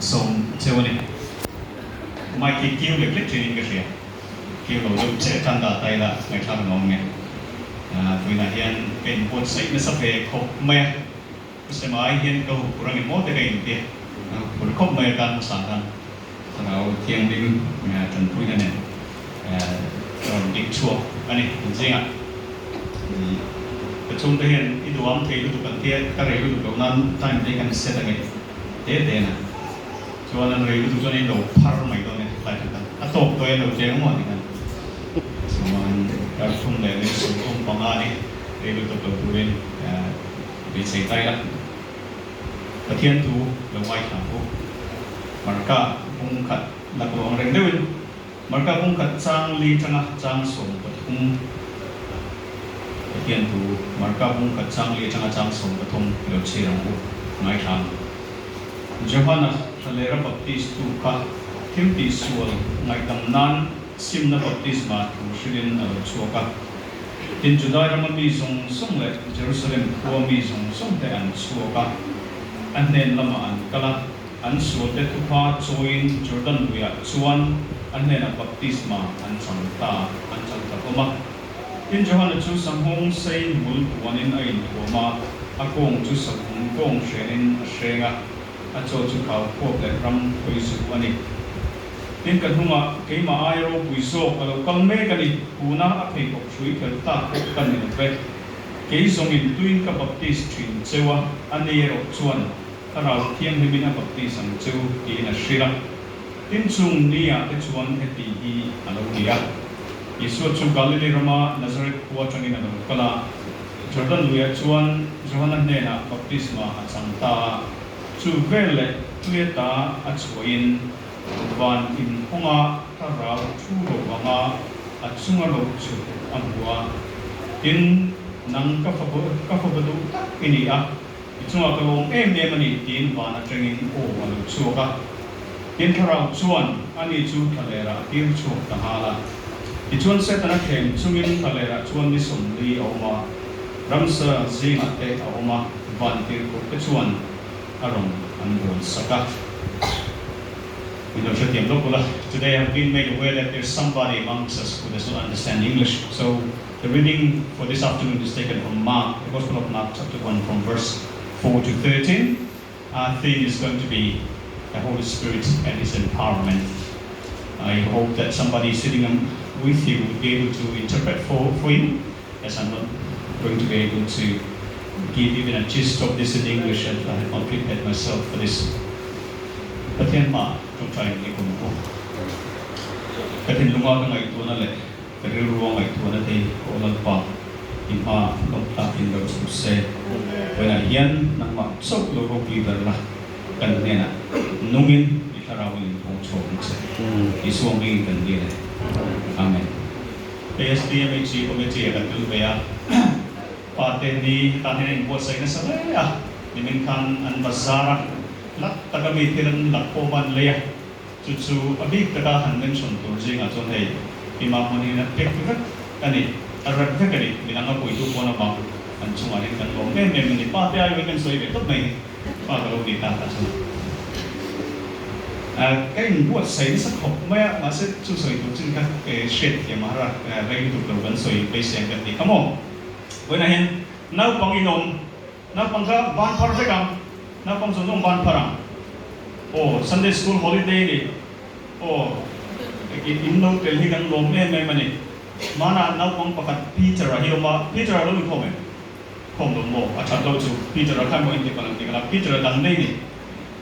Sawm cheu a ni. Mic hi kiu lek lek thin in ka hria. Kiu lo deuh che khan dah ta ila ngaihthlak an awm nge. Vawiinah hian ka inbuatsaih nasa ve khawp mai a. Pu Sema ai hian ka huphur ang emaw te ka inti a. Ka huphur khawp mai a tan hmasa khan Thlarau Thianghlim tanpuina nen ka rawn ding chhuak a ni an zingah. Ka chhungte hian i duham thei lutuk an tia ka rei lutuk loh nan time te kan set ange te te na. Chuan an rei lutuk chuan in lo phar mai dawn e tlai khat a, a tawk tawh e lo cheng maw ti khan. Chuan kar thum leh lei 35 ni rei lutuk lo turin beisei tai la. Pathian thu lo ngaithla ang u. Marka bung khat laklawh ang reng deuhin Marka bung khat chang li tanga chang 13 Pathian thu Marka bung khat chang li atanga chang 13 lo chhir ang u. Ngaithla ang. Johana Thlalera Baptist tu kha thil tihsual ngaihdam nan simna baptisma thu hrilhin a lo chhuak a. Tin, Judai rama mi zawng zawng leh Jerusalem khua mi zawng zawng te an chhuak a, a hnen lamah an kal a, an sualte thupha chawiin Jordan luiah chuan a hnenah baptisma an chang ta, an chang ta hlawm a. Tin, Johana chu sanghawng sei hmul puanin a inthuam a, a kawng chu savun kawng hrenin a hreng a, a chaw chu khau khuap leh ram khawi zu a ni. Tin, ka hnungah keimah aia ropui zawk a lo kal mek a ni, tuna a pheikhawk hrui fel tak pawh ka ni lo ve. Kei zawngin tuin ka baptis thin cheu a, a ni erawh chuan Thlarau Thianghlimin a baptis ang cheu tiin a hrilh a. Tin, chung ni-ah te chuan heti hi a lo ni a, Isua chu Galili rama Nazareth khua atangin a lo kal a, Jordan luiah chuan Johana hnenah baptisma a chang ta a. Chu vel leh tuia ta a chhuahin van inhawnga thlarau thu ro anga a chunga lo chu a hmu a, Tin, nang ka ka fapa duh tak i ni a, i chungah ka lawm em em a ni, tiin van atangin aw a lo chhuak a. Tin, thlarau chuan ani chu thlalerah a tir chhuak ta nghal a. Tichuan Setana thleng chungin thlalerah chuan ni 40 a awm a, ramsa zingah te a awm a. Vantirhkoh te chuan a rawn an bawl sak a. Min lo hrethiam lawk ula, Today I have been made aware that there's somebody amongst us who does not understand English, so the reading for this afternoon is taken from Mark, the Gospel of Mark chapter 1 from verse 4 to 13. Our theme is going to be the Holy Spirit and His empowerment. I hope that somebody sitting with you would be able to interpret for, for you, as I'm not going to be able to give even a gist of this in English and I have not prepared myself for this. Pathian hmaah tawngtai i kum u. Ka thinlunga ka ngaihtuahna leh ka rilrua ngaihtuahna te hi Aw Lalpa i hmaah lawmtlakin lo chhuh se. Vawiinah hian nangmah chauh lo ropui ber la kan hnenah nungin i thlarauin in pawng chhuak ang che. Isua hmingin kan dil e. Amen. ASDMHE Committee a kan tel ve a, pa te ni tan hian a inbuatsaih nasa hle a, nimin khan an bazar a, hlak taka mi thil an lakkhawm a an lei a, chu chu a bik taka han mention tur zingah chuan hei Imam hmun hian a pek vek a ni, a rep vek a ni, midang a puitu pawn avang an chungah hian kan lawm em em a ni, pa te aiawhin kan sawi ve tawp mai ni. Pa ka lo ni ta ta chuan ka inbuatsaih nasa khawp mai a, mahse chu sawi tur chin kha hriat thiam a har a, rei lutuk lo kan sawi beisei ang kan ti kha maw? Vawiinah hian naupang in awm, naupang kha ban phar vek ang, naupang zawng zawng ban phar ang, aw Sunday school holiday ni, aw in lo tel hi kan lawm em em a ni, hmanah naupang pakhat Peter-a hi a awm a, Peter-a lo inkhawm em? Khawm lo maw? A that lo chu Peter-a kha emaw inti palh ang tih ka la. Peter-a dang daih ni.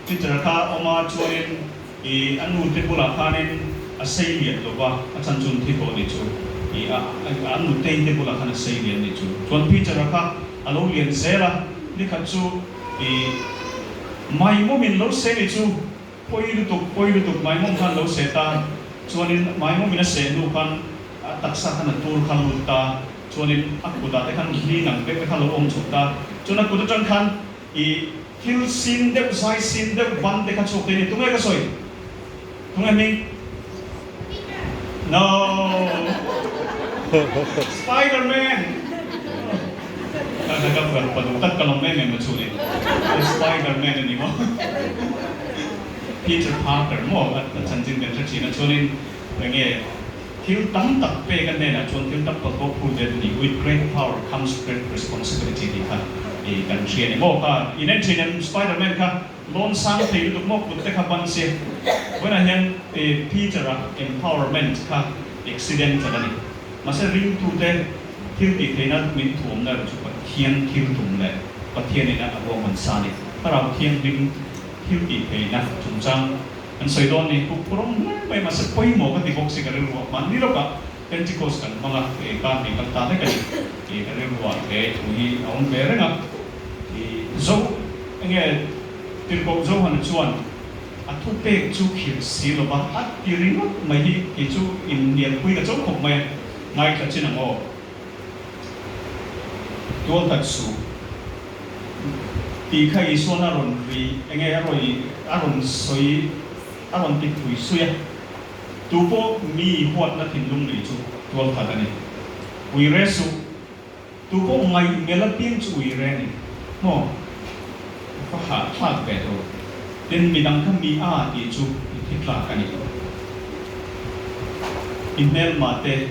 Peter-a kha awm a chuanin i a nu te bulah khanin a sei lian lo va, a chhan chu an thi tawh nih chu. I a a nutei te bulah khan a sei lian nih chu. Chuan Peter-a kha a lo lian zel a, nikhat chu i maimawmin lo seh nih chu pawi lutuk pawi lutuk maimawm khan lo seh ta. Chuanin maimawmin a seh hnu khan a taksa khan a tur kha lut ta. Chuanin a kutah te khan hling ang deuh te kha lo awm chhuak ta. Chuan a kut atang khan i thil sin deuh, zai sin deuh ban te kha chhuak thei a ni. Tunge ka sawi? Tunge hming? No! Spiderman! Ka ka ka pa duh tak ka lawm em em a chu ni. Spiderman a ni maw? Peter Parker maw a chanchin kan hre thin a, chuanin enge thil tam tak pek a hnenah chuan thil tam tak pawh phut ve a ni, with great power comes great responsibility tih kha kan hria a ni maw kha in en thin em Spiderman kha lawn sang thei lutuk maw kut te kha ban sia vawiinah hian Peter-a empowerment kha accidental a ni mahse ringtute thil tih theihna min thuamna erawh chu Pathian thil tum leh Pathianin a ruahman sa a ni Thlarau Thianghlim Thil tih theihna chungchang an sawi dawn ni. Kuk rawng hle mai mahse pawimawh ka ti bawk si ka rilru ah hmanni lawkah Pentecost kan hmang a, e kar hnih kal ta vek a ni. E ka rilru ah he thu hi a awm ve reng a. E Zo enge Tirhkoh Johana chuan a thupek chu khirh si lova a ti ringawt mai hi kei chu inhnialpui ka cho khawp mai a, ngaithla chin ang aw. Tualthat suh tih kha Isuan a rawn ri enge a rawi a rawn sawi a rawn ti phui sui a, tu pawh mi huatna thinlung nei chu tualthat a ni. Ui re suh, tu pawh ngaih mel apiang chu ui re a ni maw? Ka hahthlak ve tur. Tin midang kha mi a tih chu i thi tlak a ni. I hmelma te.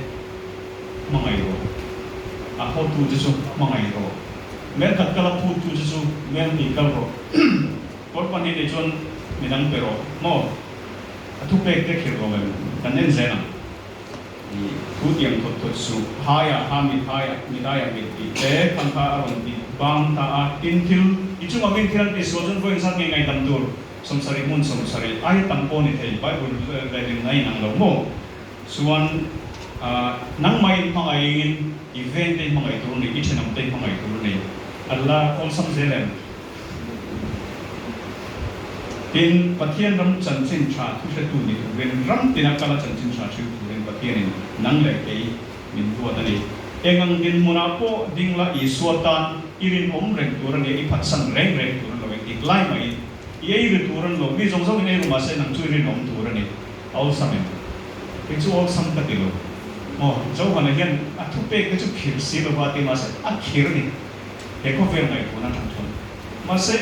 Hmangaih rawh. A hawtu che chu hmangaih rawh. Mel khat kal a phuttu che chu mel hnih kal rawh. Kawr pahnih nei chuan midang pe rawh. Maw? A thupek te khirh lo em? Kan en zel ang. I thu tiang thawt thawt suh. Haiah ha mit haiah mit aiah mit tih te khan kha a rawn ti bang ta a. Tin thil i chungah min thil an tih sual chuan vawiin zat nge ngaihdam tur 70 hmun 70 aia tam pawh ni thei Bible lehlin a inang lo maw? Chuan nangmah in hmangaih in i veng te i hmangaih tur a ni, i thenawm te i hmangaih tur a ni. A la awlsam zel em? Tin, Pathian ram chanchin tha thuhretu ni turin, ram tina kala chanchin tha hrilh turin Pathianin nang leh kei min ruat a ni. Eng ang dinhmunah pawh ding la Isua tan i rinawm reng tur a ni a, i phatsan reng reng tur a ni lo, engtik lai mahin i ei ri tur a ni lo, mi zawng zawngin ei ru mahse nang chu i rinawm tur a ni. A awlsam em? Kei chu awlsam ka ti lo. Maw, Johana hian a thupek te chu khir si lova ti mahse a khir a ni. He khawvel ngaihtuahna atang chuan. Mahse,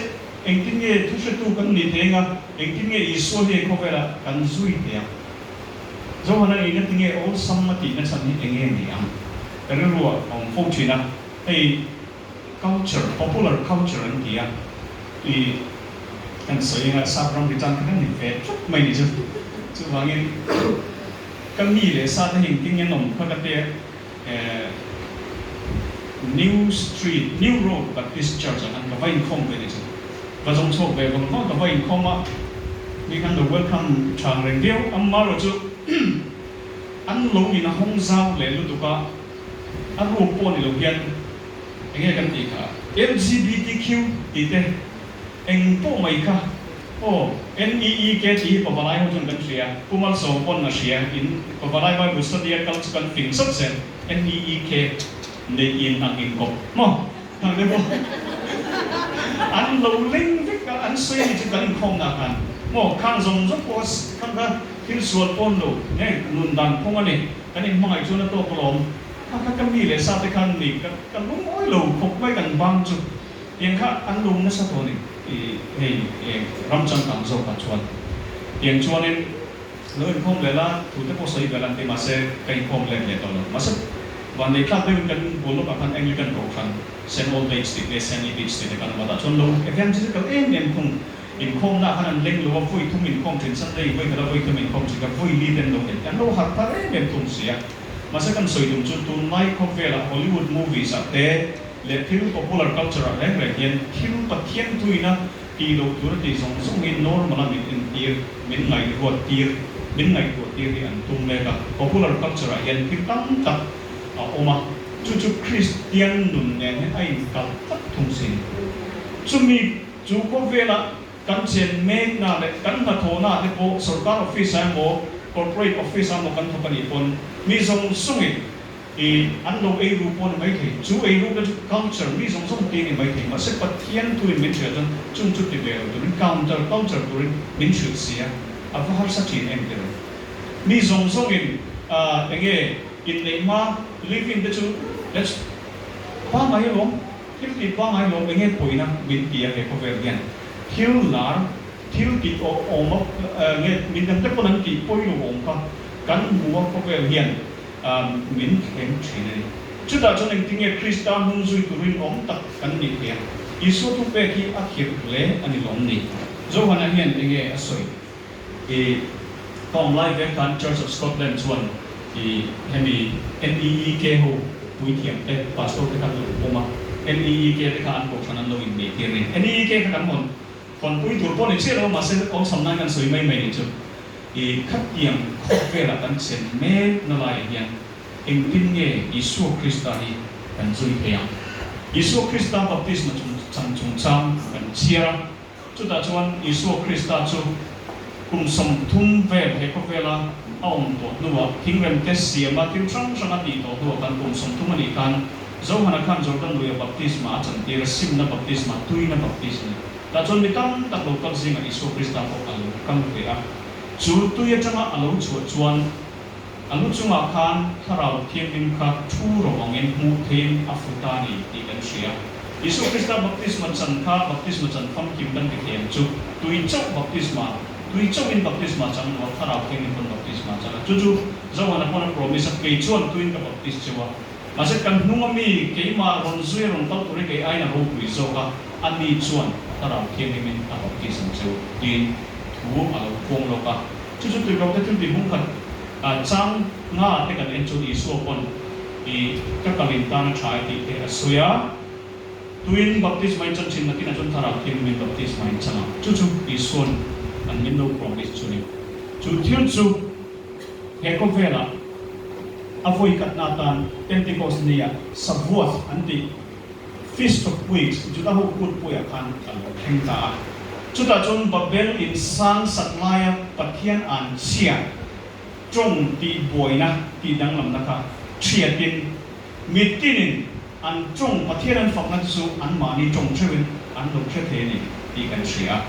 engtin nge thuhretu kan nih thei anga, engtin nge Isua hi he khawvelah kan zui thei ang? Johana nih na tinge awlsam a tihna chhan hi enge ni ang? Ka rilru ah a awm fo thin a, hei culture, popular culture an ti a, i kan sawi anga sap ram ri tan kha kan ni ve tlat mai ni chu. Chuvangin ka mi leh sa te hi engtin nge an awm kha ka tia New Street, New Road Baptist Church ah khan ka va inkhawm ve ni chu. Va zawng chhuak ve vang vang ka va inkhawm a, mi khan lo welcome tha ang reng viau. Amaherawhchu chu an lo in a hawng zau leh lutuk a, A ruk pawh ni lo hian enge kan tih kha? LGBTQ tih te eng pawh mai kha aw NEEK tih hi pavalai ho chuan kan hria, Pu Malsawm pawn a hria in pavalai Bible study a kal chu kan fing sawt zel NEEK neih in ang in kawp maw thang te pawh an lo leng vek a an sawi ani chu kan inkhawm na khan maw khang zawng zawng pawh khang kha thil sual pawn lo nge nun dan phung a ni. Kan inhmangaih chuan a tawk alawm. Kha kha ka mi leh sa te khan ni ka ka lungawi lo khawp mai kan bang chu. Tiang kha an lung nasa tawh a ni i hei eng ram changkang zawkah chuan. Tiang chuanin lo inkhawm leh la thu te pawh sawi ve la an ti mahse ka inkhawm let leh tawh lo. Mahse vannei tlak deuhin kan bul lawkah khan Anglican Kohhran Saint Aldate's tih te Saint Edith's tih te kan awm a tah chuan lo evangelical em em thung. Inkhawmna khan an leng lo a, vawi thum inkhawm thin, Sunday vawi khat a vawi thum inkhawm thin kha vawi li te an lo nei, an lo harh thar em em thung si a. Mahse kan sawi tum chu tunlai khawvelah Hollywood movies ah te leh thil popular culture ah reng reng hian thil Pathian thuina tih loh tur a tih zawng zawng hi normal a min entir, min ngaihruat tir, min ngaihtuah tir hi an tum mek a. Popular culture ah hian thil tam tak a awm a, chu chu Kristian nun nen hian a inkalh tlat thung si. Chumi. Chu khawvela kan chen mekna leh kan hnathawhna te pawh sorkar office ah emaw corporate office ah emaw kan thawk a nih pawn mi zawng zawngin i an lo ei ru pawh a ni maithei. Chu ei rukna chu culture mi zawng zawng ti a ni maithei. Mahse Pathian thuin min hrilh chuan chung chu ti ve lo turin counter culture turin min hrilh si a, a va harsa thin em tilo. Mi zawng zawngin enge inneih hma live-in te chu let's pangngai alawm. Thil tih pangngai lo enge pawina min ti a he khawvel hian thil lar thil tih awm a nge midang te pawn an tih pawi lo awm kha kan hmu a khawvel hian min thleng thin a ni. Chutah chuan engtinge Krista hnung zui turin awm tak kan nih theih a? Isua thupek hi a khirh hle a ni lawm ni? Johana hian enge a sawi? I ka awm lai vek khan Church of Scotland chuan i hemi NEEK ho puithiam te, pastor te kha an lo pawm a, NEEK te kha an kohhran an lo inneih tir a ni. NEEK kha kan hawn hawnpui tur pawh ni chiah lo mahse awlsam nan kan sawi mai mai ni chu. I khatiang khawvelah kan chen mek na laiah hian engtin nge Isua Krista hi kan zui thei ang? Isua Krista baptisma chung chungchang kan chhiar a. Chutah chuan Isua Krista chu kum 30 vel he khawvela a awm tawh hnuah thingremte siama thil hrang hrang a tih tawh hnuah khan kum 30 a nih khan Johana khan Jordan luia baptisma a chantir a, simna baptisma, tuina baptisma. Tah chuan mi tam tak lo kal zingah Isua Krista pawh a lo kal ve a. Chu tui atanga a lo chhuah chuan a lu chungah khan Thlarau Thianghlim kha thu ro angin hmuh theiin a fu ta a ni tih kan hria. Isua Krista baptisma chan kha baptisma chan famkim kan ti thei ang chu. Tui chauh baptisma, tui chauhin baptisma chang lo a, Thlarau Thianghlim pawn baptisma a chang a. Chu chu Johana pawn a promise a, Kei chuan tuiin ka baptis cheu a. Mahse kan hnunga mi keimah rawn zui a rawn kal tur hi kei aiin a ropui zawk a, ani chuan Thlarau Thianghlimin a baptis ang cheu tiin thu a lo puang lawk a. Chu chu tuilote thil tih hmung khat chang nga te kan en chuan Isua pawn i ka kalin tan a tha e tih te a sawi a. Tuin baptisma in chan thin nakin ah chuan Thlarau Thianghlimin baptisma in chang a. Chu chu Isua'n an min lo promise chu a ni. Chu thil chu he khawvelah a vawi katna atan Pentecost nia Shavuot an tih Feast of Weeks, Juda ho kut puiah khan a lo thleng ta a. Chutah chuan Babel in sang sak laia Pathian an chhia tawng tih buaina tih danglamna kha thiatin mi tinin an tawng Pathian an fakna te chu anmahni tawng theuhin an lo hre thei a ni tih kan hria a.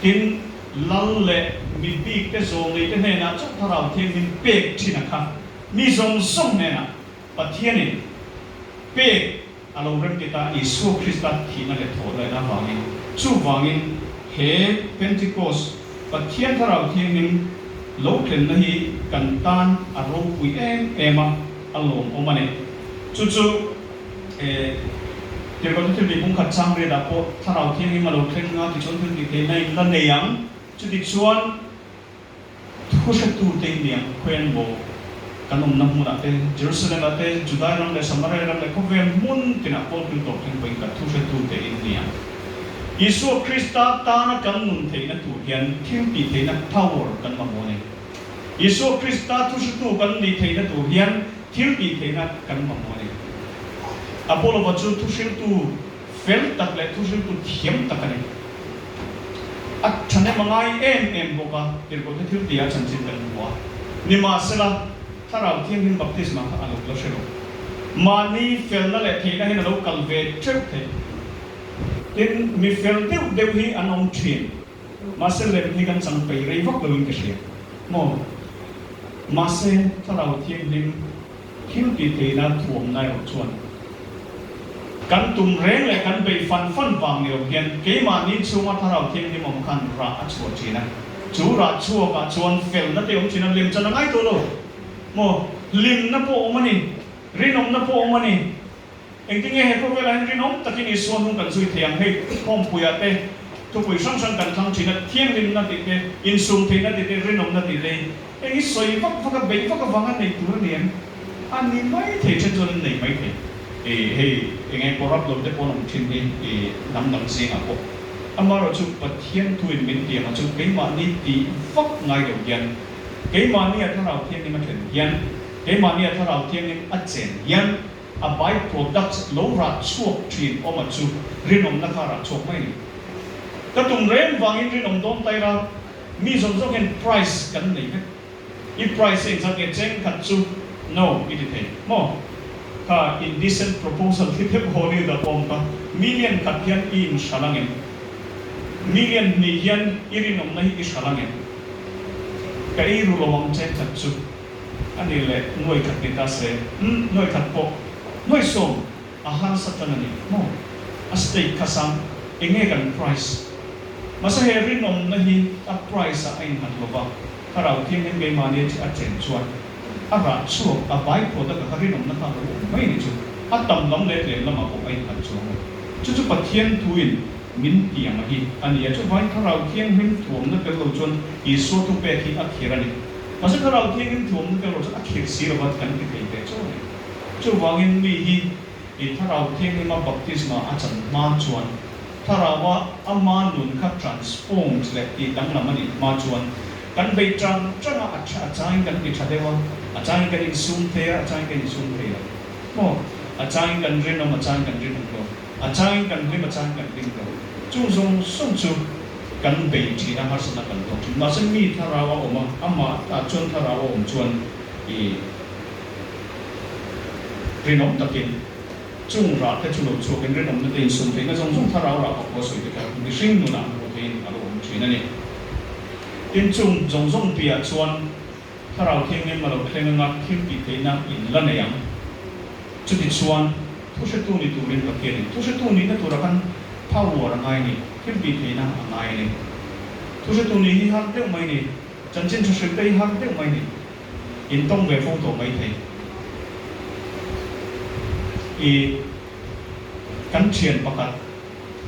Tin, Lal leh mi bik te zawlnei te hnenah chauh Thlarau Thianghlim pek thin a kha mi zawng zawng hnenah Pathianin pek a lo rem ti ta Isua Krista thihna leh thawhlehna avangin. Chuvangin he Pentecost Pathian Thlarau Thianghlim lo tlenna hi kan tan a ropui em em a, a lawmawm a ni. Chu chu Tirhkohte thil tih pumkhat chang riatah pawh Thlarau Thianghlim a lo thleng nga tichuan thil tih theihna in la nei ang. Chutichuan Thu hretute in niang khawian maw kan awmna hmunah te, Jerusalem-ah te, Judai ram leh Samaria ram leh khawvel hmun tinah Paul thil tawp thleng pawhin kan thu hretute in niang. Isua Krista tana kan nun theihna tur hian thil tih theihna power kan mamawh a ni. Isua Krista thu hretu kan nih theihna tur hian thil tih theihna kan mamawh a ni. Apollo-va chu thu hriltu fel tak leh thu hriltu thiam tak a ni. A thahnem a ngai em em bawk a, tirhkohte thil tia chanchin kan hmu a. Nimahsela, Thlarau Thianghlim baptisma kha a lo la hre lo. Mahni felna leh theihna hian a lo kal ve teuh thei. Tin, mi fel deuh deuh hi an awm thin. Mahse, lem hi kan chang pei rei vak loin ka hria. Maw? Mahse, Thlarau Thianghlim. Thil tih theihna thuamna erawh chuan kan tum reng leh kan beih fan fan vang ni lo hian keimahni chhunga Thlarau Thianghlim awm khan rah a chhuah thin a. Chu rah chhuakah chuan felna te awm thin a, lemchan a ngai tawh lo maw? Hlimna pawh awm a ni, rinawmna pawh awm a ni. Engtin nge he khawvelah hian rinawm takin Isua hnung kan zui thei ang? Hei khawmpuiah te thupui hrang hrang kan thlang thin a, thianghlimna tih te, insum theihna tih te, rinawmna tih te hi eng hi sawi vak vak a, beih vak avanga nei tur a ni em? A ni mai thei, then chuan an nei mai thei. Ih hei eng nge corrupt lo te pawh an awm thin hi ih hnam dang zingah pawh. Amaherawhchu Pathian thuin min tiang a chu keimahni tih vak ngai lo hian, keimahni a Thlarau Thianghlim a thlen hian, keimahni a Thlarau Thianghlim a chen hian, A by product lo rah chhuak thin awm a chu rinawmna kha rah chhuak mai a ni. Ka tum reng vangin rinawm dawn ta ila mi zawng zawng hian price kan nei vek. I price engzat nge cheng khat chu no i ti thei maw? Kha indecent proposal thi theuh Hollywood ah pawh awm kha million khat hian i inhral ang em? Million hnih hian i rinawmna hi i hral ang em? Ka ei ru lo ang cheng khat chu. A ni leh nuai khat ni ta se, umm, nuai khat pawh nuai sawm a harsa tan a ni maw? A stake kha sang, eng nge kan price? Mahse he rinawmna hi a price ah a innghat lova, Thlarau Thianghlim keimahni a chen chuan a rah chhuak, a by-product a kha rinawmna kha a lo awm mai ni chu a tam lam leh tlem lamah pawh a innghat chuang lo. Chu chu Pathian thuin min tiang a hi a ni a, chuvangin Thlarau Thianghlim thuamna tel lo chuan Isua thupek hi a khir a ni. Mahse Thlarau Thianghlim thuamna tel lo chuan a khir si lova kan ti thei ve chauh a ni. Chuvangin mi hi i Thlarau Thianghlima baptisma a chan hma chuan Thlaraua ama nun kha transformed leh tih danglam a nih hma chuan kan bei tang tang a, a changin kan ti tha deuh a, a changin kan insum thei a, a changin kan insum thei lo. Maw? A changin kan rinawm, a changin kan rinawm lo. A changin kan hlim, a changin kan hlim lo. Chung zawng zawng chu kan bei thin a, harsatna kan tawk thin. Mahse mi thlarau a awm a, amah ah chuan thlarau a awm chuan i rinawm takin, Chung rah te chu lo chhuakin rinawmna te insum theihna zawng zawng thlarau rah pakua sawi te kha mihring nunah hmuh theihin a lo awm thin a ni. Tin, chung zawng zawng piah chuan thlarau thianghlim a lo thleng anga thil tih theihna in la nei ang. Chuti chuan thuhretu ni turin Pathianin thuhretu nihna tura khan power a ngai a ni, thil tih theihna a ngai a ni. Thuhretu nih hi har deuh mai ni, chanchin tha hrilh te hi har deuh mai ni. In tawng ve fo tawh mai thei. I kan thian pakhat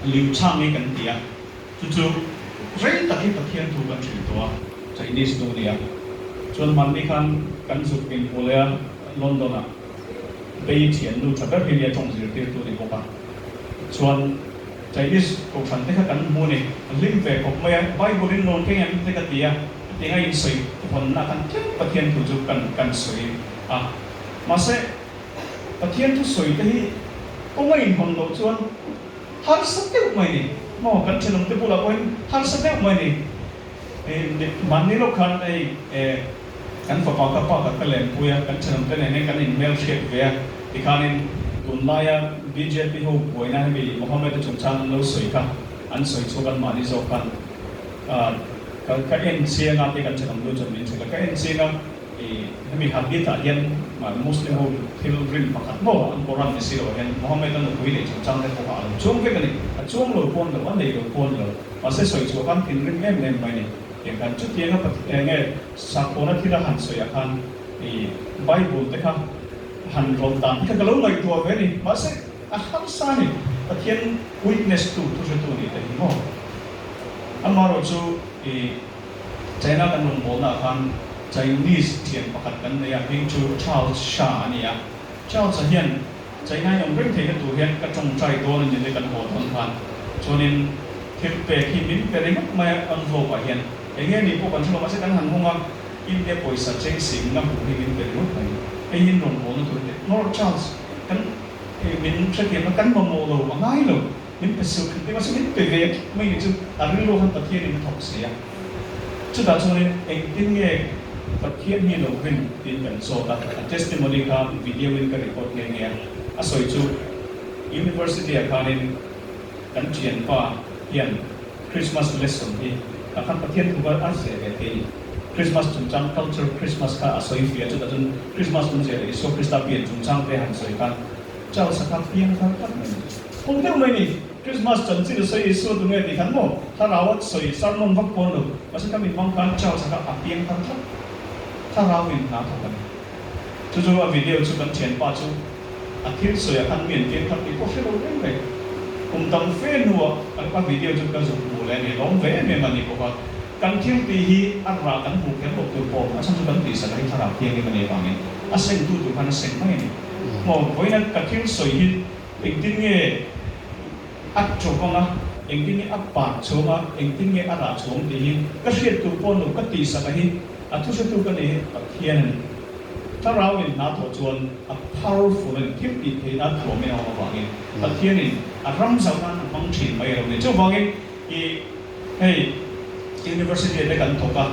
Liu Chang hi kan ti a, chu chu rei tak hi Pathian thu kan hrilh tawh a, Chinese nu nia. Chuan hmanni khan kan zuk inhmu leh a London ah Bei thian nu tha ber hi nia tawng zirtirtu ni bawk a. Chuan Chinese kohhran te kha kan hmu a ni, a hlim ve khawp mai a, Bible in rawn keng em te ka ti a. Hetiang a insawi hawnna khan tlem Pathian thu chu kan kan sawi a. Mahse, Pathian thu sawi te hi kawng a inhawn loh chuan harsa deuh mai ni. Maw kan thenawm te bulah pawhin harsa deuh mai ni. Mahni lawk khan hei kan fapa ka pa ka ka lenpui a, kan thenawm te nen hian kan inhmel hriat ve a. Tikhanin tunlaia bjp ho buaina hemi Mohammed-a chungchang an lo sawi kha an sawi chhuak an mahni zawk khan. Ka ka en chiang a, tih kan thenawm lu chuan min hrilh a, ka en chiang a, ih hemi hadith ah hian Muslim ho thil rin pakhat maw an Quran ni si lo ah hian Muhammad a nupui neih chungchang te pawh kha a lo chuang vek a ni, a chuang lo pawn lo, a nei lo pawn lo, mahse sawi chhuah khan thinrim em em mai a ni, tiang khan chutiang a Pathian enge sakhawn a thil a han sawi ah khan ih Bible te kha han rawn dan te kha ka lo ngaihtuah ve a ni, mahse a harsa a ni, Pathian witness tu thuhretu nih te hi maw. Amaherawh chu i China kan rawn bawlna ah khan Chinese thian pakhat kan nei a, hming chu Charles Sha a ni a. Charles-a hian China in awm reng theihna tur hian ka tawngtai dawn a ni le kan haw dawn khan. Chuanin thil pek hi min pe ringawt mai a envelope ah hian. Eng nge ni pawh kan hre lo, mahse kan han hawng a, India pawisa cheng sing nga hmuh hi min pe ringawt mai. Hei hi in rawn bawlna tur a ti. Ngawrh Charles, kan min hrethiamna kan mamawh lo, a ngai lo. Min pe suh tih mahse min pe ve tlat mai ni chu a rilru khan Pathianin a thawk si a. Chutah chuanin engtin nge Pathian hi lo rin tiin kan zawt a, a testimony kha video in ka record nghe nghe a, a sawi chu University ah khanin kan thianpa hian Christmas lesson hi tah khan Pathian thu kha a zeh ve thei a ni. Christmas chungchang culture Christmas kha a sawi fia chutah chuan Christmas awmzia leh Isua Krista pian chungchang te han sawi khan Charles-a kha piang thar tlat mai ni. Phung deuh mai ni, Christmas chanchin a sawi Isua tu nge tih khan maw thlarau a sawi sermon vak pawn lo, mahse ka mit hmang khan Charles-a kha a piang thar tlat, thlarau in hna thawk a ni. Chu chu a video chu kan thianpa chu a thil sawi ah khan mi an piang thar tih pawh hre lo reng reng. Kum tam fe hnuah a video chu ka zuk hmu leh a ni, lawm ve em em a ni bawk a. Kan thil tih hi a rah kan hmuh kher loh tur pawh a chhan chu kan tihsak a hi thlarau thianghlim a nih avangin a sengtu tur khan a seng mai a ni. Maw vawiina ka thil sawi hi Engtin nge a ṭawp ang a, engtin nge a par chhuang a, engtin nge a rah chhuang tih hi ka hriat tur pawh no ka tihsak a hi a thuhretu ka nei hi Pathian a ni. Thlarauin hna thawh chuan a powerful a ni, thil tih theihna a thuam in a awm avangin Pathianin a ram zauh nan a hmang ṭhin mai a lo ni. Chuvangin i hei University ah te kan thawk a,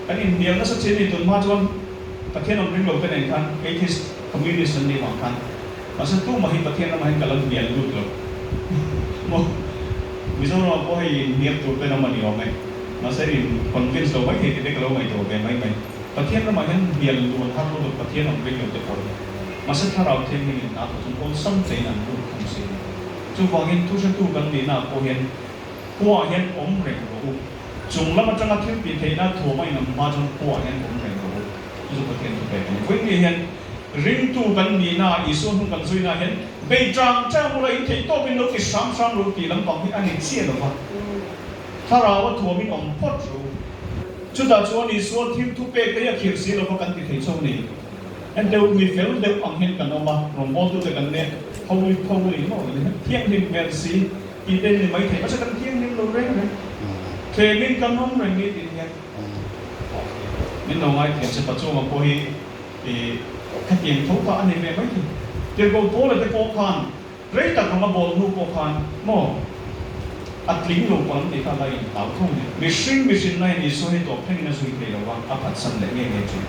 kan inhnial nasa chin a ni. Tunhma chuan Pathian awm ring lo te nen khan atheist communist an nih vang khan Mahse tumah hi Pathian ramah hian ka la hnial lut lo maw. Mizoramah pawh hei inhnial tur te ram a ni awm e. Mahse in convince lo mai thei tih te ka lo ngaihtuah ve mai mai. Pathian ramah hian hnial luh an har lutuk Pathian awm ring lo te pawh hi. Mahse thlarau thianghlim in hna thawh chuan awlsam tein an lut thung si. Chuvangin thuhretu kan nihnaah pawh hian. Khuaah hian awm reng rawh u. Chung lam atanga thil tih theihna thuam a inawm hma chuan khuaah hian awm reng rawh u. Chu chu Pathian thu pek a ni. Vawiin hian ringtu kan nihna, Isua hnung kan zuina hian bei chang chang ula in theih tawpin lo ti hram hram rawh u tih lampang hi a ni chiah lo va. Thlarau a thuamin awm phawt rawh u. Chutah chuan Isua thil thu pek te hi a khirh si lo va kan ti thei chho ni. Enteu mi fel deuh ang hian kan awm a, rawngbawltute kan nia, holy holy maw thianghlim hmel si tih te ni mai thei, mahse kan thianghlim lo reng reng, thlemin kan awm reng ni tih hian min lo ngaithiam se Pachunga pawh hi khatiang tho kha a ni ve mai thei. Tirhkoh Paula te pawh khan Rei tak rawng a bawl hnu pawh khan maw a tling lo pawh tih kha la in hlau thung ni. Mihring mihrinna hian Isua hi tawp thlengin a zui thei lo va, a phatsan leh nge nge thin.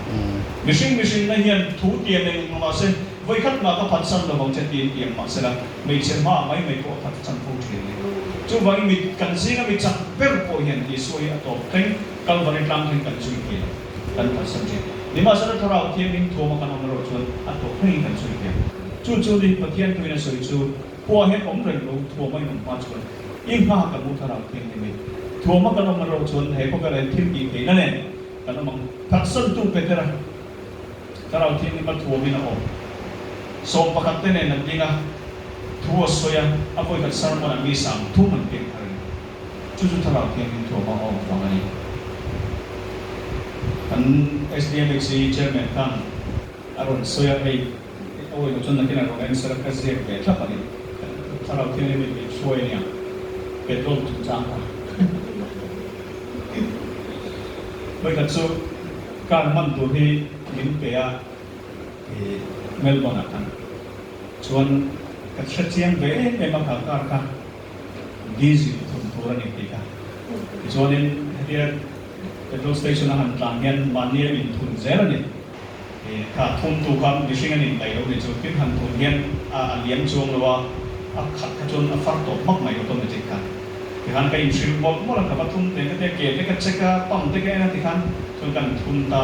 Mihring mihrinna hian thu tiam eng eng mah se, vawikhat mah ka phatsan lo vang che tiin tiam mah sela, hmeichhe hmaah mai mai pawh a phatsan fo thin ni. Chuvangin mi kan zinga mi chak ber pawh hian Isua hi a tawp thleng Kalvari tlang thleng kan zui thei lo, kan phatsan thin. Nimahsela Thlarau Thianghlim thuama kan awm erawh chuan a tawp thlengin kan zui thei ang. Chu chu ni Pathian tuin a sawi chu, Khua hian awm reng lo, thuama in awm hma chuan i nghak ang u Thlarau Thianghlim i. Thuama kan awm erawh chuan he khawvelah hian thil tih theihna nen kan awm ang. Phatsantu Petera Thlarau Thianghlim a thuamin a awm. 11 te nen an ding a, thu a sawi a, a vawikhat sermon ah mi 30 an piang thar a ni. Chu chu Thlarau Thianghlim thuama a awm vang a ni. Kan SDMHC Chairman khan a rawn sawi a, hei. Awi lo chuan nakin a rawn en sela ka ziak ve thlap a ni. Thlarau Thianghlim in min hruai a nia, petrol chungchang kha. Vawikhat chu car hman tur hi min pe a Melbourne ah khan. Chuan ka hre chiang ve em em a kha car kha diesel thun tur a ni tih kha. Tichuanin hetia petrol station a han tlan hian mahni a inthun zel a ni. Kha thumtu kha mihring an indaih lo ni chu tin han thun hian a a liam chuang lo a, a khat kha chuan a far tawp hmak mai automatic khan. Tikhan ka inhrilh mawlh mawlh a, ka va thum teh ka tia ke te ka check a, pump te ka en a tikhan chuan kan thun ta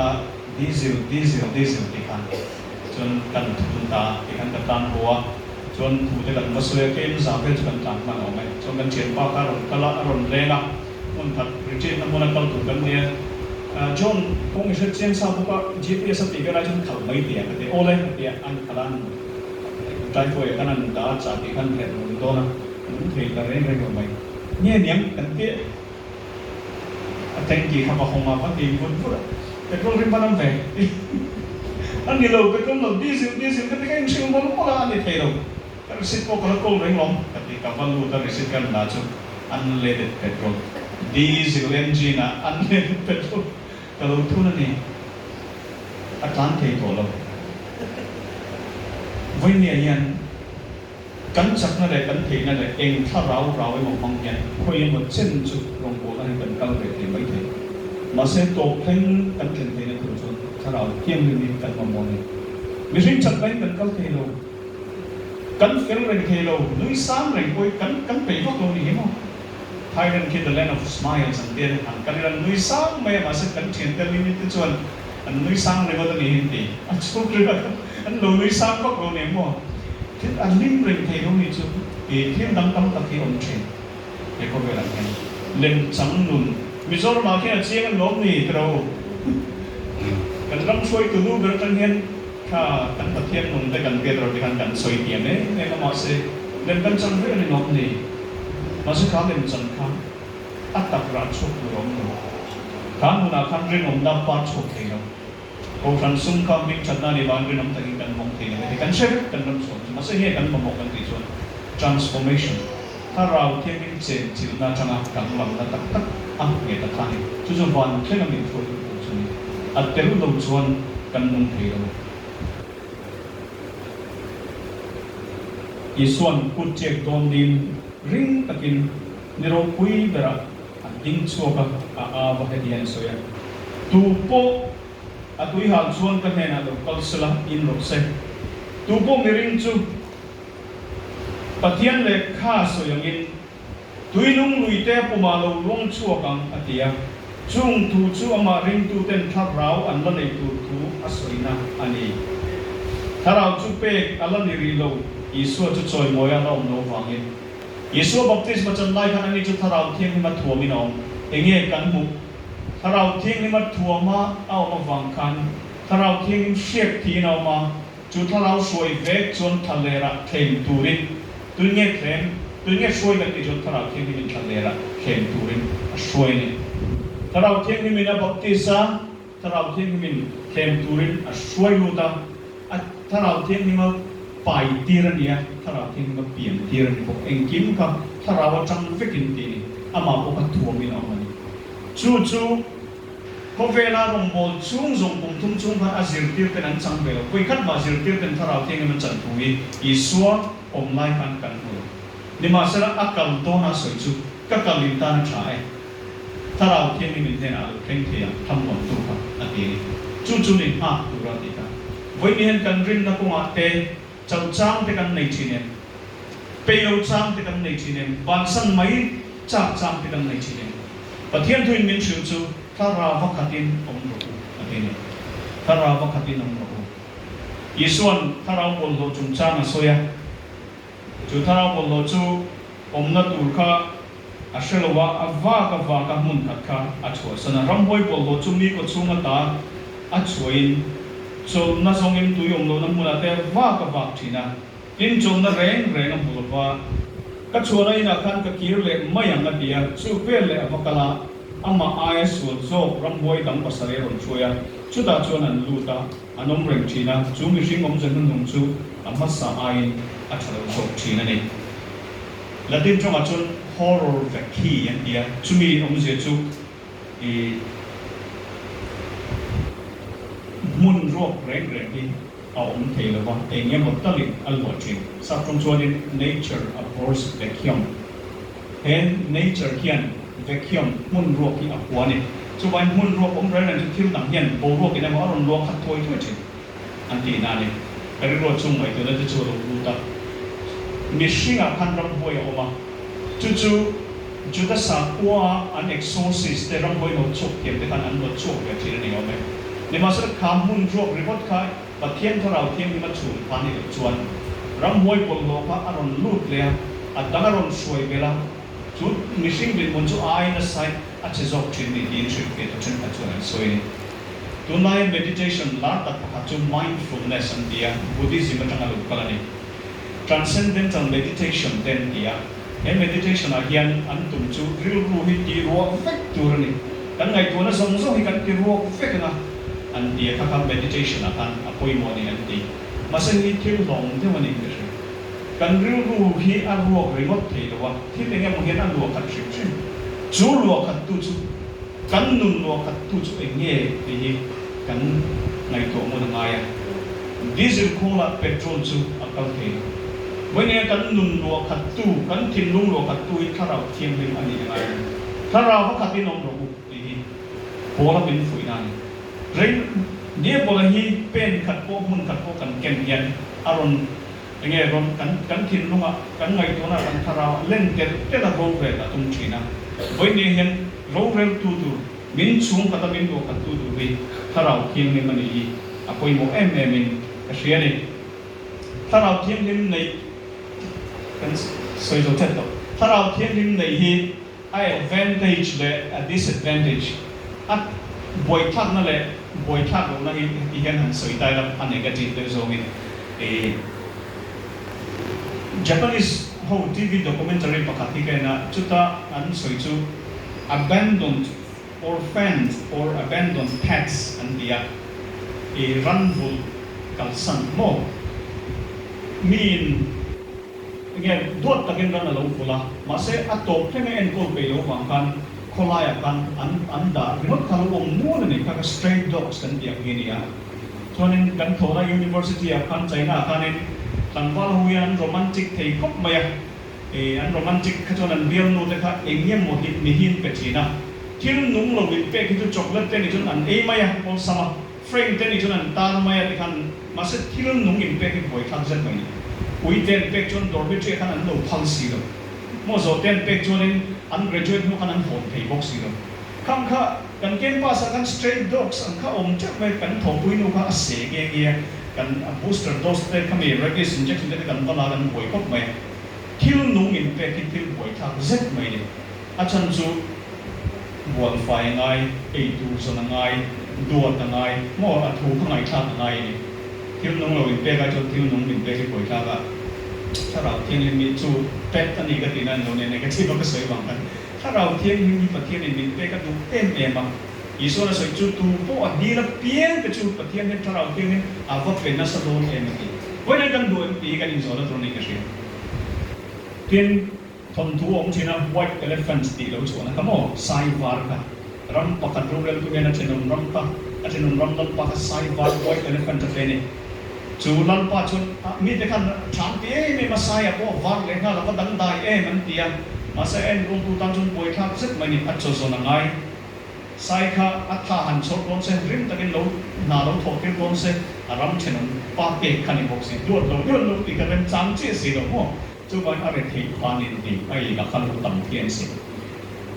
diesel diesel diesel tikhan chuan kan thun ta tikhan ka tlan haw a, chuan thu te kan va sawi a kem za vel chu kan tlan hman awm e, chuan kan thianpa kha a rawn kal a, a rawn leng a. Hmun khat retreat na hmuna kal tur kan nia. John, kawng i hret chiang sa bawk a, GPS a tih vel ai chuan khalh mai tih a ka ti. Awle ka ti a, an khalh a, an driveway ah khan an dah a, chah tih khan herh lung dawn a, lung thei ta reng reng lo mai. Nge niang kan ti a, tanky kha va hawng a, va ti vut vut a, petrol rim va nam ve a ni lo, petrol lo, diesel, diesel ka ti ka inhrilh mawlh mawlh a, a ni thei lo. Ka receipt pawh ka la kawl reng lawm ka ti, ka va lut a receipt ka dah chu unleaded petrol, diesel engine ah unleaded petrol ka lo thun a ni, a tlan thei tawh lo. Vawinia hian kan chakna leh kan theihna leh eng thla rau rau emaw hmang hian khawi emaw chen chu rawngbawlna hi kan kal ve thei mai thei. Mahse tawp thleng kan thlen theihna tur chuan thlarau thianghlim hi kan mamawh a ni. Mihring chakna in kan kal thei lo. Kan fel reng thei lo, nui sang reng pawh hi kan kan peih vak lo ni hi maw? Thailand khi the land of smiles an ti a ni, han kal ila an nui sang mai a, mahse kan thiante limit te chuan an nui sang ringawt a ni hi an ti. A chhuk ringawt a, an lo nui sang vak lo ni maw? Thil a hlim reng thei lo ni chu i thil dang tam tak hi awm thin he khawvelah hian. Lemchang nun, Mizoramah khian a chiang an lawm ni tiraw? Kan ram hruaitu nu ber atang hian Kha kan Pathian nung te kan biak ro te khan kan sawi tiam em em a mahse lem kan chan reng in awm ni. Mahse kha lem chan kha a tak rah chhuak tur a awm lo. Kha hmunah khan rinawmna par chhuak thei lo. Kohhran sum kha hming thatna ni vang rinawm takin kan hmang thei lo heti kan hre vek kan ram chhuah chu. Mahse hei kan mamawh kan tih chuan transformation, thlarau thiangin chen chilhna atanga danglamna tak tak a nghet a kha ni. Chu chu van thlenga min hruai duh tur chu ni. A tel lo chuan kan nung thei lo. Isua'n kut chek dawn nin ring takin ni ropui berah a ding chhuak a, a au a heti hian a sawi a, Tu pawh a tuihal chuan ka hnenah lo kal sela in rawh se. Tu pawh miring chu Pathian lehkha sawi angin Tuinung luite pumah lo luang chhuak ang, a ti a. Chung thu chu amah ringtuten thlarau an la nei tur thu a sawina a ni. Thlarau chu pek a la ni rih lo, Isua chu chawimawi a la awm lo vangin. Isua baptisma chan lai khan ani chu Thlarau Thianghlima thuamin a awm. Enge kan hmuh? Thlarau Thianghlima thuama a awm avang khan Thlarau Thianghlim hriak thiin a awm a, chu Thlarau hruai vek chuan thlalerah thlem turin, tun nge thlem, tun nge hruai kan tih chuan Thlarau Thianghlimin thlalerah thlem turin a hruai a ni. Thlarau Thianghlimin a baptis a, Thlarau Thianghlimin thlem turin a hruai lut a, a Thlarau Thianghlima pai tir a ni a, Thlarau Thianghlima pian tir a ni bawk. Engkim kha Thlarau atang vekin tih a ni, amah pawh kha thuamin a awm a ni. Chu chu khawvela rawngbâwl chhung zawng kum thum chhung khan a zirtir ten an chang ve lo. Vawikhat mah zirtir ten Thlarau Thianghlim an chan thu hi Isua awm lai khan kan hmu lo. Nimahsela a kal dawna sawi chu ka kal in tan a tha e. Thlarau Thianghlim in hnenah a lo thleng thei ang, thlamuantu kha a ti a ni. Chu chu ni nghak tura ti kha. Vawiin hian kan rinna kawngah te chauh chang te kan nei thin em? Pei lo chang te kan nei thin em? Bansan mai chak chang te kan nei thin em? Pathian thuin min hrilh chu Thlarau khatin awm rawh u a ti a ni. Thlarau khatin awm rawh u. Isua'n Thlarau bawlhhlawh chungchang a sawi a. Chu thlarau bawlhhlawh chu awmna tur kha a hre lo a, a vak a vak a hmun khat kha a chhuahsan a. Ramhuai bawlhhlawh chu mi kawchhung ata a chhuahin chawlhna zawngin tui awm lohna hmunah te a vak a vak thin a. Tin, chawlhna reng reng a hmu lo va, Ka chhuahna inah khan ka kir leh mai ang a ti a, chu vel leh a va kal a, amah aia sual zawk ramhuai dang pasarih a rawn hruai a, chutah chuan an lut a. An awm reng thin a, chu mihring awmze hnuhnung chu a hmasa aiin a tha lo zawk thin a ni. Latin tawngah chuan horror vacui an ti a, chumi awmzia chu i hmun ruak reng reng hi a awm thei lo va, eng emaw talin a luah thin. Sap tawng chuanin nature abhors vacuum. He nature hian vacuum, hmun ruak hi a hua a ni. Chuvangin hmun ruak awm reng reng chu thil dang hian boruak in emaw a rawn luang khat thuai thuai thin an tih na a ni. Ka rilruah chung ngaihtuahna te chu a lo lut a. Mihringah khan ramhuai a awm a, chu chu Juda sakhua an exorcist te ramhuai hnawt chhuak thiam te khan an hnawt chhuak ve thin a ni awm e. Nimahsela kha hmun ruak ringawt kha Pathian Thlarau Thianghlim a chhun kha ni loh chuan ramhuai bawlhhlawh kha a rawn lut leh a, a dang a rawn hruai belh a, chu mihring dinhmun chu a ai nasa in a che zawk thin ni tiin hrilhfiah tu thenkhat chuan an sawi a ni. Tunlaia meditation lar tak pakhat chu mindfulness an ti a, Buddhism atanga lo kal a ni. Transcendental meditation te an ti a, he meditation ah hian an tum chu rilru hi ti ruak vek tur a ni. Kan ngaihtuahna zawng zawng hi kan ti ruak vek ang a, an ti a, kha kha meditation ah khan a pawimawh a ni an ti. Mahse hi thil hlawm deuh a ni ka hria. Kan rilru hi a ruak ringawt thei lo a, thil eng emaw hian a luah khat hrim hrim. Chu luah khat tu chu Kan nun luah khat tu chu eng nge tih hi kan ngaihtuah ngun a ngai a. Diesel khawlah petrol chu a kal thei lo. Vawinia kan nun luah khat tu, kan thinlung luah khat tu hi Thlarau Thianghlim a nih a ngai a ni. Thlarau va khatin awm rawh u tih hi Paula min fuihna a ni. Rei Diabola hi pen khat pawh hmun khat pawh kan ken hian a rawn Enge rawn kan kan thinlungah, kan ngaihtuahna, kan thlarauah len telh telh a rorel a tum thin a. Vawiin hian roreltu tur, min chhung khata min luah khattu tur hi Thlarau Thianghlim a nih hi a pawimawh em em in ka hria a ni. Thlarau Thianghlim neih kan sawi zo thet tawh. Thlarau Thianghlim neih hi A advantage leh a disadvantage, a buaithlakna leh buaithlak lohna hi heti hian han sawi ta ila a negative deuh zawngin i Japanese ho TV documentary pakhat hi ka en a, chuta an sawi chu abandoned orphaned or abandoned pets an ti a, i ranvulh kalsan maw miin Enge duat takin ran a lo vulh a, mahse a tawp thleng a enkawl peih lo vang khan khawlaiah khan an an dah ringawt kha lo awm mual a ni kha kha stray dogs kan tih ang hi a ni a. Chuanin kan thawhna university ah khan China ah khanin tlangval ho hian an romantic thei khawp mai a, ih an romantic kha chuan an bialnu te kha eng emaw hi mihin pe thin a, thil nung lo in pek hi chu chocolate te nih chuan an ei mai a awlsam a. Frame te nih chuan an tar mai a tikhan mahse thil nung in pek hi buaithlak zet mai ni. Ui te an pek chuan dormitory ah khan an lo phal si lo. Maw zawh te an pek chuanin an graduate hnu khan an hawn thei bawk si lo. Khang kha kan campus ah khan stray dogs ang kha awm teuh mai kan thawhpui nu kha a seh nghe nghe a, kan booster dose te khami rabies injection te kha kan va la a kan buai khawp mai a. Thil nung inpek hi thil buaithlak zet mai a ni. A chhan chu bual fai a ngai, ei tur zawn a ngai, duat a ngai, maw a thu kha ngaihthlak a ngai a ni. Thil nung lo inpek ai chuan thil nung inpek hi buaithlak a, Thlarau Thianghlim hi chu pet a ni ka tihna a ni lo nen negative a ka sawi vang khan Thlarau Thianghlim hi Pathianin min pek a duh em em a. Isuan a sawi chu tu pawh a dil apiang te chu Pathian hian Thlarau Thianghlim a va pe nasa dawn em a ti. Vawiin kan duh em tih hi kan inzawhna tur a ni ka hria. Tin, thawnthu a awm thin a, White Elephants tih lo chhuahna kha maw, sai var kha. Ram pakhat roreltu hian a thenawm ram kha, a thenawm ram lalpa kha sai var, White Elephant a pe a ni. Chu lalpa chuan mite khan tha an ti em em a, saia pawh a var leh nghal a va dangdai em an ti a. Mahse a enkawltu tan chuan buaithlak zet mai a ni, a chaw zawn a ngai. Sai kha a tha han chhawr dawn se, rim takin lo hna lo thawh tir dawn se, a ram thenawm pa pek kha ni bawk si, duat lo duat lo tih kha remchang chiah si lo maw? Chuvangin a retheih khanin tih a ei la kha lo tam thiam si.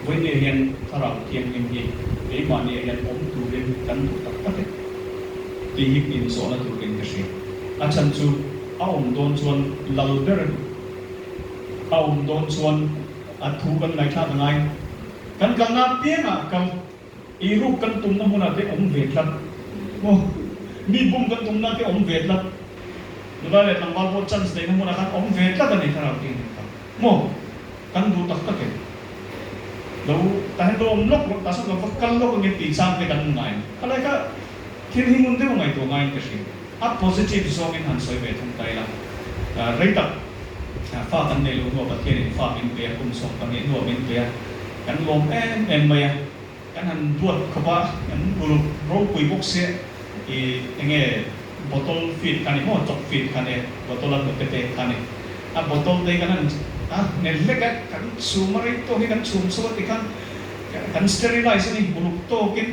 Vawinia hian Thlarau Thianghlim hi keimahniah hian awm turin kan duh tak tak e tih hi inzawhna turin ka hria. A chhan chu a awm dawn chuan lal ber a duh, a awm dawn chuan a thu kan ngaihthlak a ngai. Kan kalna apiangah kal eiruk kan tumna hmunah te awm ve tlat maw? Mi bum kan tumna te awm ve tlat. Nula leh tlangval pawh chance neihna hmunah khan awm ve tlat a ni thlarau tih an kha maw? Kan duh tak tak em? Lo tah hian lo awm lawk rawh, tah sawn ka va kal lawk ange tih chang te kan ngai. Khalai kha thil hi ngun deuh a ngaihtuah ngaiin ka hria. A positive zawngin han sawi ve thung ta ila, rei tak fa kan nei lo hnuah Pathianin fa min pe a, kum 12 hnuah min pe a, kan lawm em em mai a, kan han duat khawp a, kan uluk ropui bawk sia, i enge bottle feed kha ni maw, chawk feed kha ni, bottle a hnute pek kha ni, a bottle te hi kan han a nghet hlek a, kan chhum a rei tawk hi kan chhum chho a tikhan kan sterilize a ni, uluk tawkin.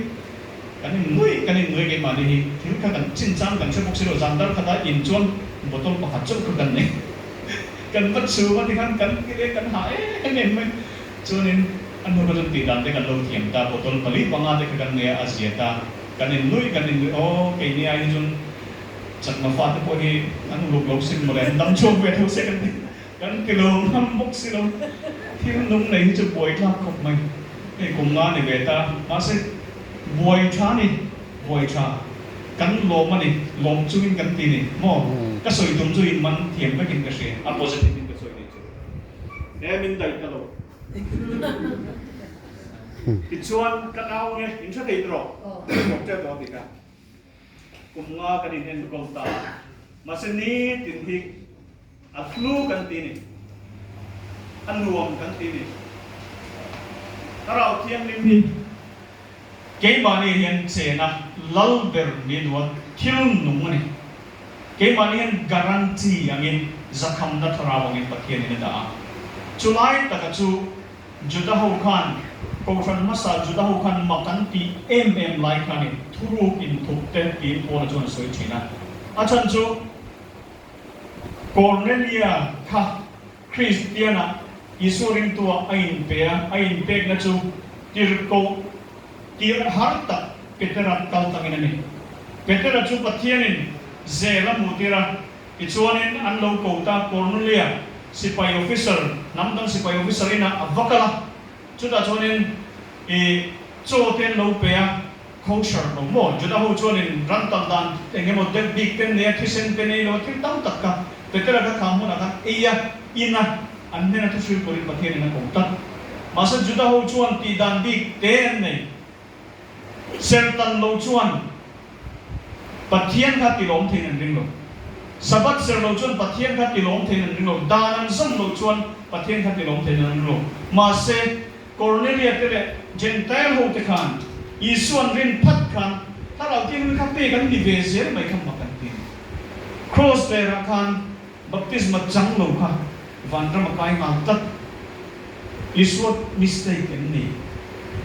Kan innuih kan innuih keimahni hi thil kha kan chinchang kan hre bawk si lo, zan dar khatah in chuan bottle pakhat chauh kha kan nei. Kan va chhum a tikhan kan ti leh kan hah em em mai. Chuanin a hnu kha chuan tih dan te kan lo thiam ta, bottle pali panga te kha kan nei a, a zia ta. Kan innuih kan innuih aw keini ai hi chuan chakma fate pawh hi an uluk lo sin mawle, an dam chhuak ve tho se kan ti kan ti lo ngam bawk si lo. Thil nung nei hi chu buaithlak khawp mai. Hei kum nga ni ve ta, mahse buai tha ni, buai tha kan lawm a ni, lawm chungin kan ti ni maw? Ka sawi tum chu in man thiam vekin ka hria, a positive in ka sawi nih chu. He min daih ta lo. Tichuan ka nau nge, in hre thei tawh rawh, thawk teuh tawh a ti kha. Kum nga kan in enkawl ta a, mahse nitin hi A hlu kan ti ni. A nuam kan ti ni. Thlarau Thianghlim hi keimahni hian chena lal ber ni duan thil nung a ni. Keimahni hian guarantee angin zakhamna thlarau angin Pathianin a dah a. Chulai taka chu Juda ho khan Kohhran hmasa Juda ho khan mak an tih em em lai khanin thuruk inthup te tiin Paula chuan a sawi thin a. A chhan chu. Cornelia kha Kristiana Isua ringtua a inpe a, a inpekna chu tirhkoh tir har tak Petera kal tangin a ni. Petera chu Pathianin zel a hmuhtir a, tichuanin an lo ko ta Cornelia sipai officer, hnam dang sipai officer inah a va kal a, chutah chuanin i chaw te an lo pe a, Kosher lo maw? Juda ho chuanin ram tal dan eng emaw deuh bik te nei a, thisen te nei lo a, thil tam tak kha Petera kha kha hmunah khan ei a, in a, an hnena thuhril turin Pathianin a ko tlat. Mahse Juda ho chuan tih dan bik te an nei. Sertan lo chuan Pathian kha tilawm theiin an ring lo. Sabbath ser lo chuan Pathian kha tilawm theiin an ring lo. Dan an zawm lo chuan Pathian kha tilawm theiin an ring lo. Mahse Cornelia te leh Gentile ho te khan Isua'n rin phat khan Thlarau Thianghlim kha pek an ni ve zel mai kha mak an ti. Cross lerah khan baptisma chang lo kha vanram a kai nghal tlat. Isua mistake em ni?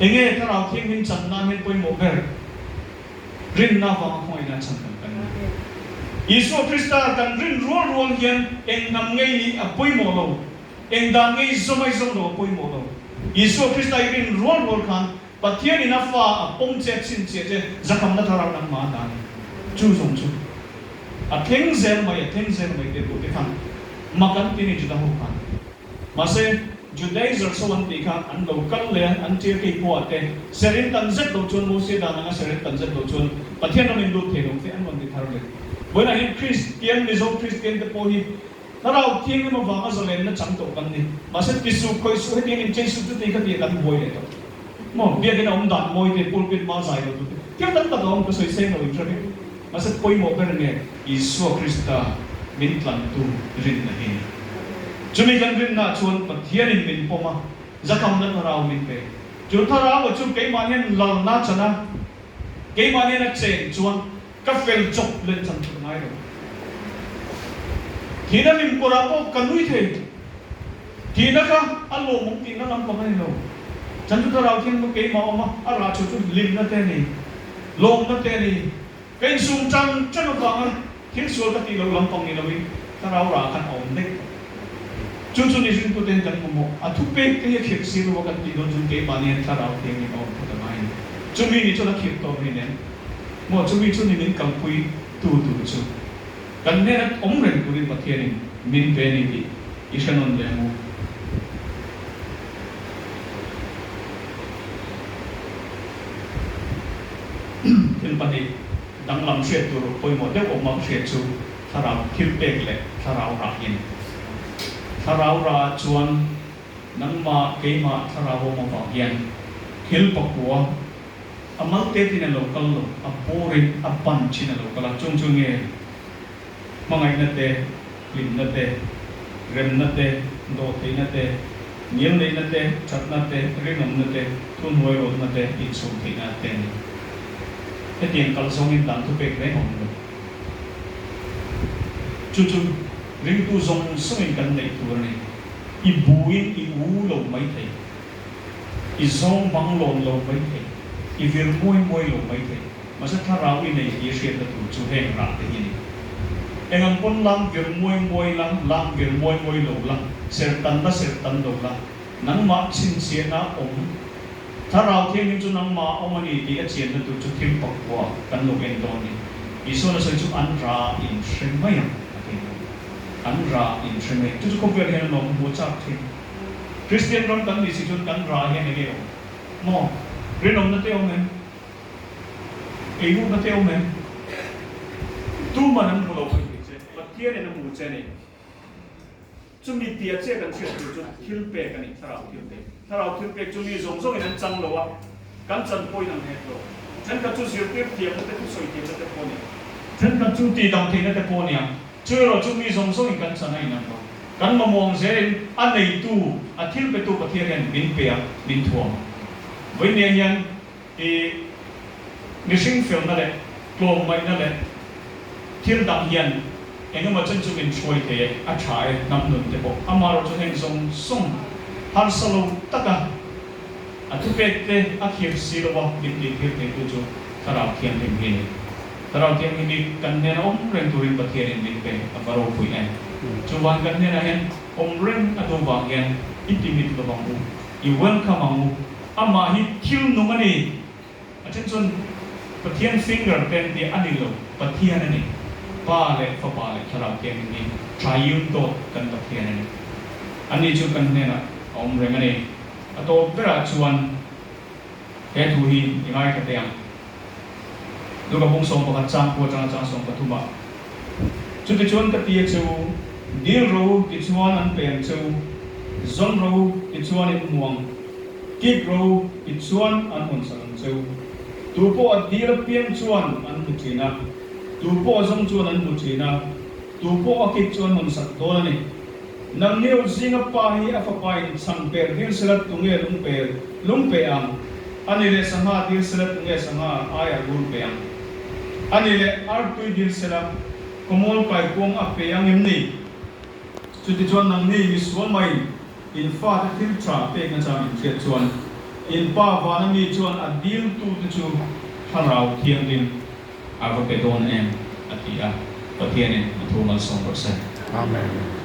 Enge Thlarau Thianghlim chan nan hian pawimawh ber? Rinna avanga khawngaihna chan kan kan ni. Isua Krista kan rin rual rual hian eng hnam ngei nih a pawimawh lo. Eng dan ngei zawm ai zawm lo a pawimawh lo. Isua Krista i rin rual rual khan Pathianin a fa a pawm che a chhinchhiah che zakhamna thlarau nangmah a dah a ni. Chu zawng chu a thleng zel mai, a thleng zel mai tih duh te khan mak an ti ni Juda ho khan. Mahse, Judaizers ho an tih kha an lo kal leh a, an tir kei pawh te ser in tan zet lo chuan Mosia dan anga ser in tan zet lo chuan Pathian ram in lut thei lo te an rawn ti thar leh. Vawiinah hian Kristian, Mizo Kristian te pawh hi Thlarau Thianghlim avanga zalenna chang tawh kan ni. Mahse, ti suh, khawih suh, hetiang in chei suh chuti kha tih kan buai leh tawh. Maw, biakinn a awm dan mawi te, pulpit hma zai lo tur te, thil tam tak a awm ka sawi seng lo in hre vek. Mahse pawimawh ber nge Isua Krista min tlantu rinna hi ni. Chumi kan rinnaah chuan Pathianin min pawm a, zakhamna thlarau min pe. Chu thlarau chu keimah hian lalna chan a, keimah hian a cheng chuan Ka fel chawp leh chan chawp ngai lo. Thihna hlim kawrah pawh ka nui thei. Thihna kha a lawmawm tihna lampang a ni lo. Chan chu thlarau thiang chu keimah awm a, a rah chhuah chu hlimna te a ni, lawmna te a ni. Ka insum tan tan avanga thil sual ka tih loh lampang ni loin thlarau rah khan a awm daih tawh. Chu chu ni ringtute hian kan mamawh. A thupek te hi a khirh si lo a kan tih dawn chuan keimahni hian thlarau thiangin a awm phawt a ngai a ni. Chumi ni chuan a khirh tawh hleinem. Maw chumi chu ni min kalpui tu tur chu kan hnena awm reng turin Pathianin min pe a ni tih i hre nawn leh ang u. Thil pahnih danglam hriat tur pawimawh deuh awm a hriat chu thlarau thil pek leh thlarau rah hi a ni. Thlarau rah chuan nangmah keimah thlarau awm avang hian thil pakua A mal te tin a lo kal lo, a bawrin a ban chin a lo kal a, chung chu nge hmangaihna te, hlimna te, remna te, dawhtheihna te, ngelneihna te, thatna te, rinawmna te, thuhnuairawlna te, insum theihna te a ni. Hetiang kal zawngin dan thupek reng a awm lo. Chu chu ringtu zawng zawngin kan neih tur a ni. I buin i u lo maithei. I zawng bang lawn lo mai thei, i vir muai muai lo mai thei, mahse thlarau i nei tih a hriatna tur chu heng rah te hi a ni. Eng ang pawn lam vir muai muai la, lam vir muai muai lo la, ser tan la ser tan lo la, nangmah chhinchhiahna awm, thlarau thianghlim chu nangmah a awm a ni tih a chianna tur chu thil pakua kan lo en dawn ni. Isuan a sawi chu an ra in hre mai ang a ti. An ra in hre mai ang. Chu chu khawvel hian a lawm hmu chak thin. Kristian ram kan nih si chuan kan ra hian enge awm maw? Rinawmna te awm em? Eirukna te awm em? Tuman an hmu lo mai thei che, Pathianin a hmu che a ni. Chumi tia che kan hriat tur chu thil pek a ni, thlarau thil pek. Thlarau thil pek chu mi zawng zawngin an chang lo a, kan chan pawhin an het lo. Thenkhat chu zirtir thiamna te, thusawi thiamna te pawh a ni. Thenkhat chu tihdam theihna te pawh a ni ang. Chu erawh chu mi zawng zawngin kan chan a inang lo. Kan mamawng zelin a neitu, a thil petu Pathian hian min pe a, min thuam a. Vawinia hian i mihring felna leh tlawmngaihna leh thil dang hian engemaw chen chu min hruai thei e, a tha e, hnam nun te pawh. Amaherawh chu heng zawng zawng harsa lo taka a thupek te a khir si lo a, min tihtir theitu chu Thlarau Thianghlim hi a ni. Thlarau Thianghlim hi kan hnena awm reng turin Pathianin min pe a va ropui em. Chuvan kan hnenah hian awm reng a duh vang hian i ti mit lo vang u, i welcome ang u. Amah hi thil nung a ni. A then chuan Pathian finger te an ti a ni lo, Pathian a ni. Pa leh Fapa leh Thlarau Thianghlim hi Triune God kan Pathian a ni. Ani chu kan hnenah a awm reng a ni. A tawp berah chuan he thu hi i ngaithla teh ang. Luka bung 11 chang khu atanga chang 13 ah chutichuan ka ti a che u, dil ro u tichuan an pe ang che u, zawn ro u tichuan in hmu ang, kik ro u tichuan an hawn sak ang che u. Tu pawh a dil apiang chuan an hmu thin a, tu pawh a zawng chuan an hmu thin a, tu pawh a kik chu an hawn sak dawn a ni. Nang nio zinga pa hi a fapa in chhang per dil sela tunge lung per lung pe ang? A ni leh sangha dil sela tunge sangha aia rul pe ang? A ni leh artui dil sela khawmual kai kuang a pe ang em ni? Chutichuan nangni misual maiin in fate thil tha pek nachang in hriat chuan in pa vana mi chuan a dil tute chu thlarau thianghlim A va pe dawn em? a ti a, Pathianin a thu malsawm rawh se. Amen.